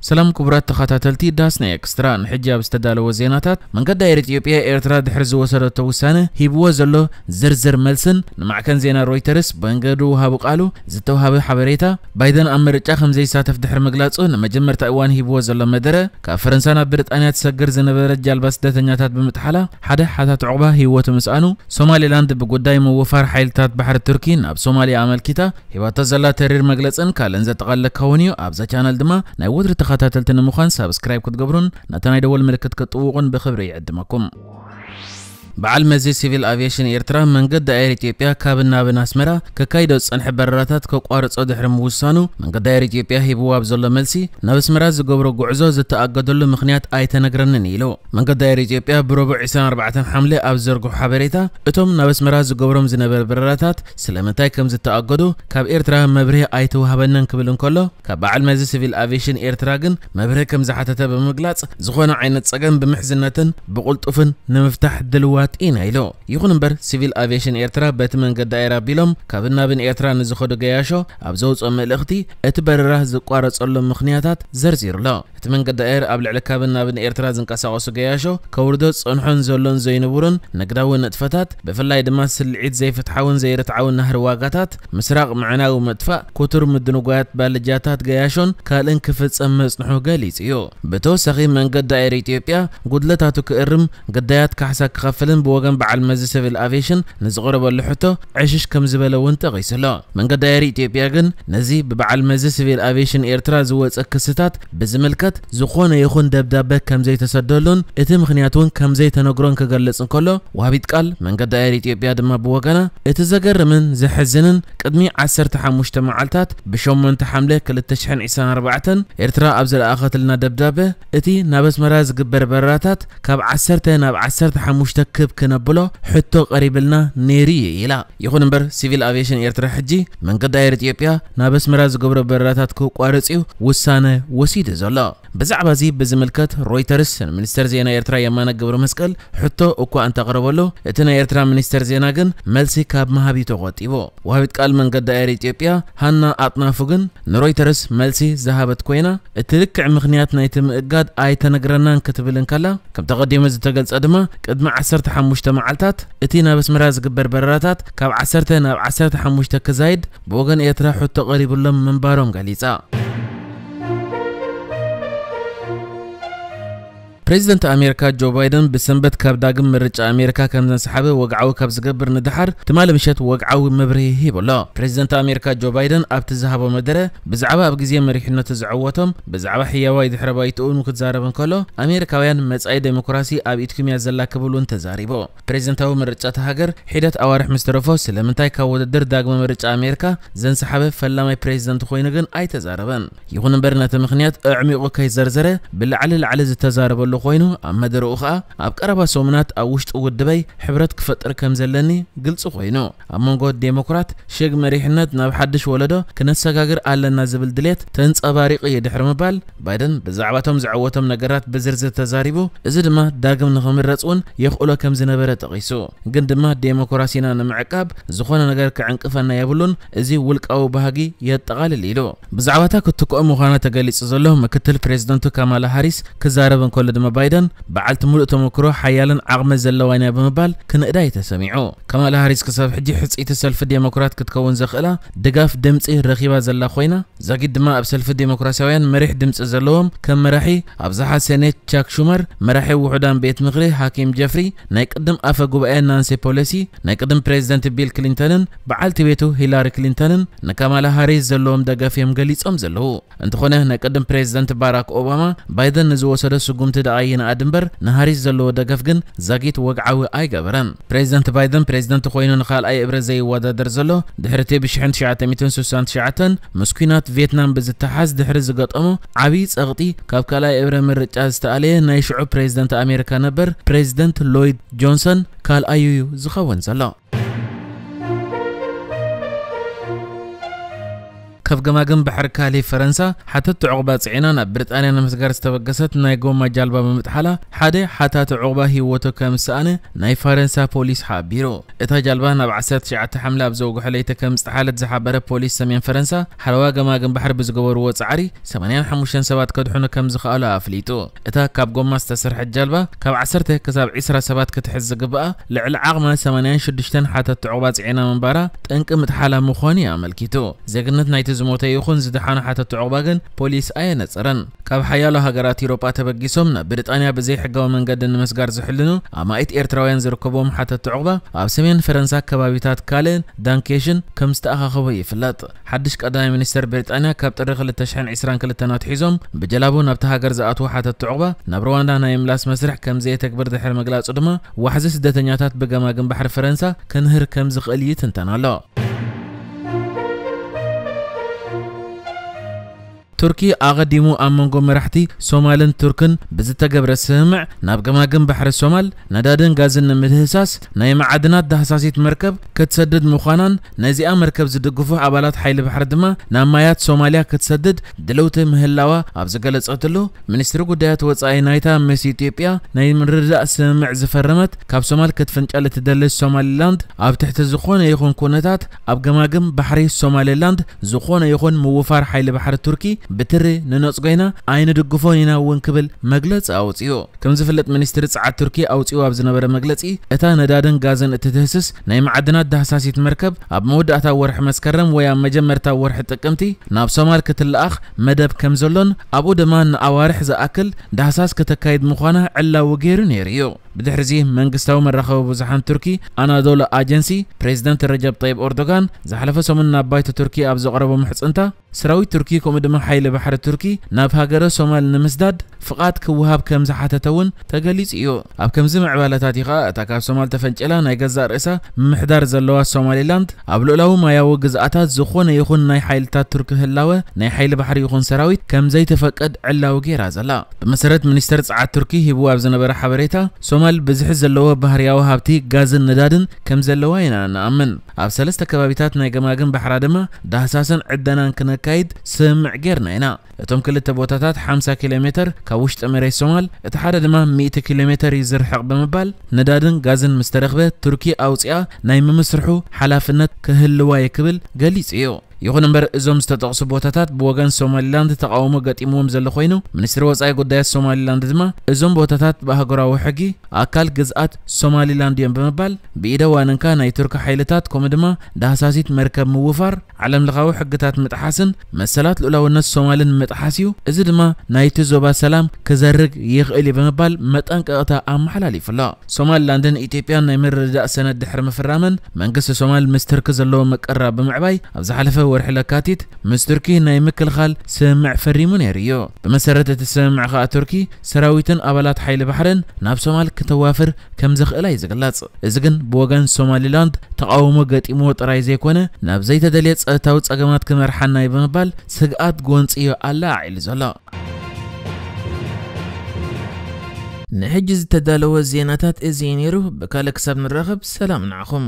ሰላም ክቡራት ተኸታተልቲ ዳስና ኤክስትራ፣ ንሕጂ ኣብ ዝተዳለወ ዜናታት፣ መንገዲ ኣየር ኢትዮጵያ ኤርትራ ድሕሪ ዝወሰደቶ ውሳነ ሂብዎ ዘሎ ዝርዝር መልስን ንማዕከን ዜና ሮይተርስ መንገዱ ውሃቡ ቃሉ ዝተውሃበ ሓበሬታ፣ ባይደን ኣብ ምርጫ ከም ዘይሳተፍ ድሕሪ ምግላጹ ንመጀመርታ እዋን ሂብዎ ዘሎ መደረ፣ ካብ ፈረንሳ ናብ ብሪጣንያ ትሰግር ዝነበረት ጃልባ ስደተኛታት ብምጥሓላ ሓደ ሓታት ዑቕባ ህይወቱ ምስኣኑ፣ ሶማሌላንድ ብጉዳይ ምውፋር ሓይልታት ባሕሪ ቱርኪ ናብ ሶማልያ ኣመልኪታ ሂባቶ ዘላ ተሪር መግለጽን ካልእን ዘጠቓለለ ክኸውን እዩ። ኣብዛ ቻነል ድማ ናይ ወትሪ ተኸታተልቲ ንምዃን ሳብስክራይብ ክትገብሩን ነታ ናይ ደወል ምልክት ክትጥውቑን ብኽብሪ ይዕድመኩም። በዓል መዚ ሲቪል ኣቪዬሽን ኤርትራ መንገዲ ኣየር ኢትዮጵያ ካብን ናብን ኣስመራ ከካይዶ ዝጸንሐ በረራታት ከቋርጾ ድሕሪ ምውሳኑ፣ መንገዲ ኣየር ኢትዮጵያ ሂብዎ ኣብ ዘሎ መልሲ፣ ናብ ኣስመራ ዝገብሮ ጉዕዞ ዝተኣገደሉ ምኽንያት ኣይተነግረንን ኢሉ። መንገዲ ኣየር ኢትዮጵያ ብረቡዕ ዕስራን ኣርባዕተን ሓምለ ኣብ ዘርግሖ ሓበሬታ፣ እቶም ናብ ኣስመራ ዝገብሮም ዝነበረ በረራታት ስለምንታይ ከም ዝተኣገዱ ካብ ኤርትራ መብርሂ ኣይተዋህበንን ክብል እንከሎ፣ ካብ በዓል መዚ ሲቪል ኣቪዬሽን ኤርትራ ግን መብርሂ ከም ዝሓተተ ብምግላጽ፣ ዝኾነ ዓይነት ጸገም ብምሕዝነትን ብቕልጡፍን ንምፍታሕ ድልዋት ኢና ኢሉ። ይኹን እምበር፣ ሲቪል ኣቪዬሽን ኤርትራ በቲ መንገዲ ኣየር ኣቢሎም ካብን ናብን ኤርትራ ንዝኸዱ ገያሾ ኣብ ዘውጽኦ መልእኽቲ፣ እቲ በረራ ዝቋረጸሎም ምኽንያታት ዘርዚሩ ኣሎ። እቲ መንገዲ ኣየር ኣብ ልዕሊ ካብን ናብን ኤርትራ ዝንቀሳቐሱ ገያሾ ከውርዶ ዝጸንሖን ዘሎን ዘይንቡርን ንግዳዊ ንጥፈታት፣ ብፍላይ ድማ ስልዒት ዘይፍትሓውን ዘይርትዓውን ናህሪ ዋጋታት፣ ምስራቕ ምዕናው ምጥፋእ፣ ክቱር ምድንጓያት ባልጃታት ገያሾን ካልእን ክፍጸም መጽንሑ ገሊጹ እዩ። ብተወሳኺ መንገዲ ኣየር ኢትዮጵያ ጉድለታቱ ክእርም፣ ግዳያት ካሕሳ ክኸፍልን ብወገን በዓል መዚ ሲቪል ኣቪዬሽን ንዝቐረበሉ ሕቶ ዕሽሽ ከም ዝበለ እውን ጠቒሱ ኣሎ። መንገዲ ኣየር ኢትዮጵያ ግን ነዚ ብበዓል መዚ ሲቪል ኣቪዬሽን ኤርትራ ዝወጸ ክስታት ብዝምልከት ዝኾነ ይኹን ደብዳበ ከም ዘይተሰደሉን እቲ ምኽንያት እውን ከም ዘይተነግሮን ክገልጽ እንከሎ፣ ወሃቢት ቃል መንገዲ ኣየር ኢትዮጵያ ድማ ብወገና፣ እቲ ዘገርምን ዘሕዝንን ቅድሚ ዓሰርተ ሓሙሽተ መዓልታት ብ ሸሞንተ ሓምለ ክልተ ሽሕን ዕስራን ኣርባዕተን ኤርትራ ኣብ ዝለኣኸትልና ደብዳበ፣ እቲ ናብ ኣስመራ ዝግበር በረራታት ካብ ዓሰርተ ናብ ዓሰርተ ሓሙሽተ ክብ ክነብሎ ሕቶ ቀሪብልና ነይሩ እዩ ኢላ። ይኹን እምበር፣ ሲቪል ኣቪዬሽን ኤርትራ ሕጂ መንገዲ ኣየር ኢትዮጵያ ናብ ኣስመራ ዝገብሮ በረራታት ክቋረጽ እዩ ውሳነ ወሲዱ ዘሎ። ብዛዕባ እዚ ብዝምልከት ሮይተርስ ንሚኒስተር ዜና ኤርትራ የማነ ገብረ መስቀል ሕቶ እኳ እንተቕረበሉ፣ እቲ ናይ ኤርትራ ሚኒስተር ዜና ግን መልሲ ካብ ምሃብ እዩ ተቖጢቡ። ወሃቢት ቃል መንገዲ ኣየር ኢትዮጵያ ሃና ኣጥናፉ ግን ንሮይተርስ መልሲ ዝሃበት ኮይና፣ እቲ ልክዕ ምኽንያት ናይቲ ምእጋድ ኣይተነግረናን ክትብል እንከላ፣ ከም ተቐዲሙ ዝተገልጸ ድማ፣ ቅድሚ ዓሰርተ ሓሙሽተ መዓልታት እቲ ናብ ኣስመራ ዝግበር በረራታት ካብ ዓሰርተ ናብ ዓሰርተ ሓሙሽተ ክዛይድ ብወገን ኤርትራ ሕቶ ቀሪብሎም ምንባሮም ገሊጻ። ፕሬዚደንት ኣሜሪካ ጆ ባይደን ብሰንበት ካብ ዳግም ምርጫ ኣሜሪካ ከም ዘንሰሓበ ወግዓዊ ካብ ዝገብር ንደሓር ትማሊ ምሸት ወግዓዊ መብርሂ ሂቡ ኣሎ። ፕሬዚደንት ኣሜሪካ ጆ ባይደን ኣብቲ ዝሃቦ መደረ ብዛዕባ ኣብ ግዜ መሪሕነቱ ዘዐወቶም ብዛዕባ ሕያዋይ ድሕረ ባይትኡ ንክዛረብ እንከሎ ኣሜሪካውያን መጻኢ ዴሞክራሲ ኣብ ኢድኩም እያ ዘላ ክብል እውን ተዛሪቡ። ፕሬዚደንታዊ ምርጫ እታ ሃገር ሒደት ኣዋርሕ ምስ ተረፎ ስለምንታይ ካብ ውድድር ዳግመ ምርጫ ኣሜሪካ ዘንሰሓበ ፈላማይ ፕሬዚደንት ኮይኑ ግን ኣይተዛረበን። ይኹን እምበር ነቲ ምኽንያት ኣዕሚቑ ከይዘርዘረ ብላዕሊ ላዕሊ ዝተዛረበሉ ኮይኑ ኣብ መደረኡ ኸኣ ኣብ ቀረባ ሰሙናት ኣብ ውሽጢ ውድበይ ሕብረት ክፈጥር ከም ዘለኒ ግልጺ ኮይኑ ኣብ መንጎ ዴሞክራት ሽግ መሪሕነት ናብ ሓድሽ ወለዶ ክነሰጋግር ኣለና ዝብል ድሌት ተንጸባሪቑ እዩ ድሕሪ ምባል ባይደን ብዛዕባቶም ዘዐወቶም ነገራት ብዝርዝር ተዛሪቡ። እዚ ድማ ዳግም ንኽምረጽ እውን የኽእሎ ከም ዝነበረ ጠቒሱ። ግን ድማ ዴሞክራሲና ንምዕቃብ ዝኾነ ነገር ክዕንቅፈና የብሉን፣ እዚ ውልቃዊ ባህጊ የጠቓልል ኢሉ። ብዛዕባታ ክትትክኦ ምዃና ተገሊጹ ዘሎ ምክትል ፕሬዚደንቱ ካማላ ሃሪስ ክዛረብ እንከሎ ድማ ባይደን በዓልቲ ሙሉእ ተመክሮ ሓያልን ዓቕሚ ዘለዋን እያ ብምባል ክንእዳ እዩ ተሰሚዑ። ካማላ ሃሪስ ክሳብ ሕጂ ሕጽይቲ ሰልፊ ዴሞክራት ክትከውን ዘኽእላ ድጋፍ ድምጺ ረኺባ ዘላ ኮይና፣ ዛጊት ድማ ኣብ ሰልፊ ዴሞክራሲያውያን መሪሕ ድምጺ ዘለዎም ከም መራሒ ኣብዝሓ ሴኔት ቻክ ሹመር፣ መራሒ ውሑዳን ቤት ምኽሪ ሃኪም ጀፍሪ፣ ናይ ቅድም ኣፈ ጉባኤ ናንሲ ፖሎሲ፣ ናይ ቅድም ፕሬዚደንት ቢል ክሊንተንን በዓልቲ ቤቱ ሂላሪ ክሊንተንን ንካማላ ሃሪስ ዘለዎም ደገፍ እዮም ገሊጾም ዘለዉ። እንተኾነ ናይ ቅድም ፕሬዚደንት ባራክ ኦባማ ባይደን ንዝወሰዶ ስጉምቲ ደኣ ይንኣድ እምበር ንሃሪስ ዘለዎ ደገፍ ግን ዛጊት ወግዓዊ ኣይገበረን። ፕሬዚደንት ባይደን ፕሬዚደንት ኮይኑ ንኻልኣይ እብረ ዘይወዳደር ዘሎ ድሕሪ እቲ ብ ሽሕን ትሽዓተ ሚእትን ስሳን ትሽዓተን ምስ ኲናት ቪየትናም ብዝተሓዝ ድሕሪ ዝገጠሞ ዓብዪ ጸቕጢ ካብ ካልኣይ እብረ ምርጫ ዝተኣለየ ናይ ሽዑ ፕሬዚደንት ኣሜሪካ ነበር ፕሬዚደንት ሎይድ ጆንሰን ካልኣዩ እዩ ዝኸውን ዘሎ። ካብ ገማግም ባሕሪ ካሊ ፈረንሳ ሓተቲ ዑቕባ ጽዒና ናብ ብሪጣንያ ንምስጋር ዝተበገሰት ናይ ጎማ ጃልባ ብምጥሓላ ሓደ ሓታቲ ዑቕባ ህይወቱ ከም ዝሰኣነ ናይ ፈረንሳ ፖሊስ ሓቢሩ። እታ ጃልባ ናብ ዓሰርተ ትሽዓተ ሓምለ ኣብ ዘውግሖ ለይቲ ከም ዝጠሓለት ዝሓበረ ፖሊስ ሰሜን ፈረንሳ፣ ሓለዋ ገማግም ባሕሪ ብዝገበርዎ ጻዕሪ ሰማንያን ሓሙሽተን ሰባት ከድሕኑ ከም ዝኸኣሉ ኣፍሊጡ። እታ ካብ ጎማ ዝተሰርሐት ጃልባ ካብ ዓሰርተ ክሳብ ዕስራ ሰባት ክትሕዝ ዝግብኣ፣ ልዕሊ ዓቕማ ሰማንያን ሽዱሽተን ሓተቲ ዑቕባ ጽዒና ምንባራ ጠንቂ ምጥሓላ ምዃኑ እዩ ኣመልኪቱ። ዜግነት ናይቲ ዝሞተ ይኹን ዝደሓኑ ሓተቲ ዑቕባ ግን ፖሊስ ኣየነጸረን። ካብ ሓያሎ ሃገራት ኤውሮጳ ተበጊሶም ናብ ብሪጣንያ ብዘይሕጋዊ መንገዲ ንምስጋር ዝሕልኑ ኣማኢት ኤርትራውያን ዝርከብዎም ሓተቲ ዑቕባ፣ ኣብ ሰሜን ፈረንሳ ከባቢታት ካልእን ዳንኬሽን ከም ዝተኣኻኸቡ ይፍለጥ። ሓድሽ ቀዳማይ ሚኒስተር ብሪጣንያ፣ ካብ ጥሪ ክልተ ሽሕን ዕስራን ክልተን ኣትሒዞም ብጀላቡ ናብቲ ሃገር ዝኣትዉ ሓተቲ ዑቕባ ናብ ሩዋንዳ ናይ ምላስ መስርሕ ከም ዘየተግብር ድሕሪ ምግላጹ ድማ፣ ዋሕዚ ስደተኛታት ብገማግም ባሕሪ ፈረንሳ ክንህር ከም ዝኽእል ይትንተን ኣሎ። ቱርኪ ኣቐዲሙ ኣብ መንጎ መራሕቲ ሶማልን ቱርክን ብዝተገብረ ስምምዕ፣ ናብ ገማግም ባሕሪ ሶማል ነዳድን ጋዝን ንምድህሳስ ናይ መዓድናት ዳህሳሲት መርከብ ክትሰድድ ምዃናን፣ ነዚኣ መርከብ ዝድግፉ ኣባላት ሓይሊ ባሕሪ ድማ ናብ ማያት ሶማልያ ክትሰድድ ድልውቲ ምህላዋ ኣብ ዝገለጸትሉ፣ ሚኒስትሪ ጉዳያት ወጻኢ ናይታ ምስ ኢትዮጵያ ናይ ምርድዳእ ስምምዕ ዝፈረመት፣ ካብ ሶማል ክትፍንጨል እትደሊ ሶማሊላንድ፣ ኣብ ትሕቲ ዝኾነ ይኹን ኩነታት ኣብ ገማግም ባሕሪ ሶማሊላንድ ዝኾነ ይኹን ምውፋር ሓይሊ ባሕሪ ቱርኪ ብትሪ ንነጽጎ ኢና፣ ኣይንድግፎን ኢና እውን ክብል መግለጺ ኣውጺኡ። ከም ዝፍለጥ፣ ሚኒስትሪ ጸዓት ቱርኪ ኣውጺኡ ኣብ ዝነበረ መግለጺ፣ እታ ነዳድን ጋዝን እትድህስስ ናይ መዓድናት ዳህሳሲት መርከብ ኣብ መወዳእታ ወርሒ መስከረም ወይ ኣብ መጀመርታ ወርሒ ጥቅምቲ ናብ ሶማል ክትለኣኽ መደብ ከም ዘሎን፣ ኣብኡ ድማ ንኣዋርሕ ዝኣክል ዳህሳስ ከተካይድ ምዃና ዕላዊ ገይሩ ነይሩ እዩ። ብድሕሪዚ መንግስታዊ መራኸቢ ብዙሓን ቱርኪ ኣናዶሉ ኣጀንሲ፣ ፕሬዚደንት ረጀብ ጠይብ ኤርዶጋን ዝሓለፈ ሰሙን ናብ ባይቶ ቱርኪ ኣብ ዘቕረቦ ምሕጽንታ፣ ሰራዊት ቱርኪ ከምኡ ድማ ሓይሊ ባሕሪ ቱርኪ ናብ ሃገረ ሶማል ንምስዳድ ፍቓድ ክወሃብ ከም ዝሓተተ እውን ተገሊጹ እዩ። ኣብ ከምዚ ምዕባለታት እዩ ኸኣ እታ ካብ ሶማል ተፈንጭላ ናይ ገዛእ ርእሳ ምምሕዳር ዘለዋ ሶማሊላንድ ኣብ ልኡላዊ ማያዊ ግዝኣታት ዝኾነ ይኹን ናይ ሓይልታት ቱርኪ ህላወ ናይ ሓይሊ ባሕሪ ይኹን ሰራዊት ከም ዘይተፈቅድ ዕላዊ ገይራ ዘላ። ብመሰረት ሚኒስተር ጸዓት ቱርኪ ሂብዎ ኣብ ዝነበረ ሓበሬታ፣ ሶማል ብዝሒ ዘለዎ ባህርያዊ ሃብቲ ጋዝን ነዳድን ከም ዘለዋ ኢና ንኣምን። ኣብ ሰለስተ ከባቢታት ናይ ገማግም ባሕራ ድማ ዳህሳስን ዕደናን ክነካይድ ስምምዕ ጌርና ኢና። እቶም ክልተ ቦታታት ሓምሳ ኪሎ ሜተር ካብ ውሽጢ መሬት ሶማል፣ እቲ ሓደ ድማ ሚእቲ ኪሎ ሜተር እዩ ዝርሕቕ ብምባል፣ ነዳድን ጋዝን ምስ ተረኽበ ቱርኪ ኣውጺኣ ናይ ምምስርሑ ሓላፍነት ክህልዋ እዩ ክብል ገሊጹ እዩ። ይኹን እምበር፣ እዞም ዝተጠቕሱ ቦታታት ብወገን ሶማሊላንድ ተቓውሞ ገጢምዎም ዘሎ ኮይኑ፣ ሚኒስትሪ ወጻኢ ጉዳያት ሶማሊላንድ ድማ፣ እዞም ቦታታት ብኣህጉራዊ ሕጊ ኣካል ግዝኣት ሶማሊላንድ እዮም ብምባል፣ ብኢደ ዋንንካ ናይ ቱርኪ ሓይልታት ከምኡ ድማ ዳህሳሲት መርከብ ምውፋር፣ ዓለምለኻዊ ሕግታት ምጥሓስን መሰላት ልኡላውነት ሶማልን ምጥሓስ እዩ፣ እዚ ድማ ናይቲ ዞባ ሰላም ክዘርግ ይኽእል እዩ ብምባል መጠንቀቕታ ኣመሓላሊፉ ኣሎ። ሶማሊላንድን ኢትዮጵያን ናይ ምርድዳእ ሰነድ ድሕሪ ምፍራመን፣ መንግስቲ ሶማል ምስ ቱርኪ ዘለዎ ምቅርራብ ብምዕባይ፣ ኣብ ዝሓለፈ ወርሒ ለካቲት ምስ ቱርኪ ናይ ምክልኻል ስምምዕ ፈሪሙ ነይሩ እዩ። ብመሰረት እቲ ስምምዕ ከኣ፣ ቱርኪ ሰራዊትን ኣባላት ሓይሊ ባሕርን ናብ ሶማል ክተዋፍር ከም ዝኽእላ እዩ ዝግለጽ። እዚ ግን ብወገን ሶማሊላንድ ተቓውሞ ገጢምዎ ጥራይ ዘይኮነ፣ ናብ ዘይተደልየ ጸጥታዊ ጸገማት ክመርሓና እዩ ብምባል ስግኣት ጎንጽዮ ኣላዒሉ ዘሎ። ንሕጂ ዝተዳለወ ዜናታት እዚ እዩ ነይሩ። ብካልእ ክሳብ ንራኸብ፣ ሰላም ንዓኹም።